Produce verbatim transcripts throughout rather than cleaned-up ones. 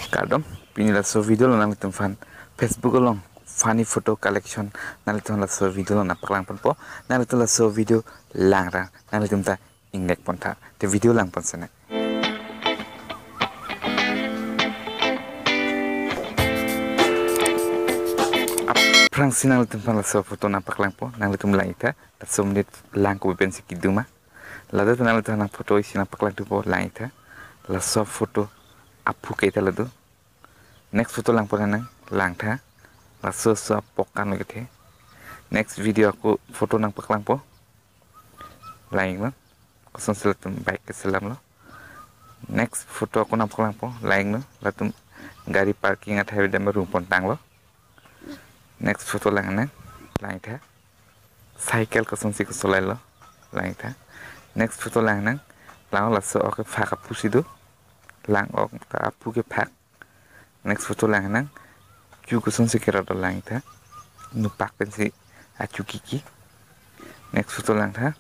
Kardom, pini laso video lo nanglitum aphan Facebook along funny photo collection nanglitum laso video lo nangpaklang ponpo. Nanglitum laso video langra nanglitum ta ingnek pontha. Te video lang pon sene. Aphrangsi nanglitum aphan laso photo nangpaklangpo, nanglitum lang-itha. Laso monit lang kopi pensi kedo ma. Ladak nanglitum aphan photo isi nangpaklang thupo, lang-itha. Laso photo aphu kaita ladak. Next photo lang pon nang, langtha. Laso so apok kan lagi the. Next video ako photo nangpaklangpo. Lang-iknon. Kosonsi latum bike keselamlo. Next photo ako nangpaklangpo. Lang-iknon. Latum gari parking athai dam room pontanglo. Next photo lang nang, lang-itha. Cycle kosonsi kosolailo, lang-itha. Next photo lang nang, lang laso ok phak aphu si do. Lang ok ta aphu ke phak. Next photo lang nang, chu kosonsi kerot, lang-itha. Nupak pensi achu kiki. Next photo langtha.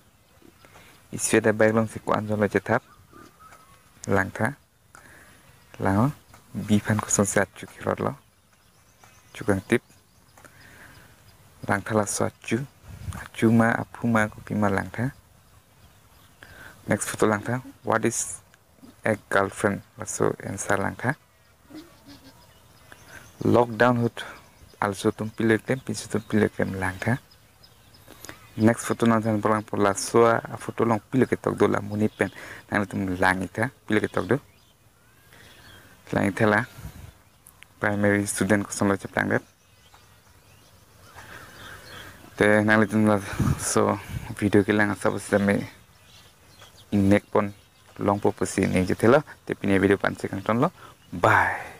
Isi ada bike alongsi ko-an jolo chethap. Langtha. Lang-o, bi aphan kosonsi achu kerotlo. Chukang tip. Langtha laso achu. Achu ma, aphu ma, kopi ma, langtha. Next photo langtha. What is a girlfriend? Laso answer langtha. Lockdown ahut arloso atum pilo keklem, pinso atum pilo keklem, langtha. Next photo nangthan paklangpo, laso aphoto along pilo ketok do, la monit pen. Nanglitum lang-itha, pilo ketok do. Lang-itha, la primary student kosonlo cheplangdet. Te nanglitum laso video kelang asap sitame ingnek pon longpo pusi ning chethelo. Te pini video pen si kangtonlo. Bye.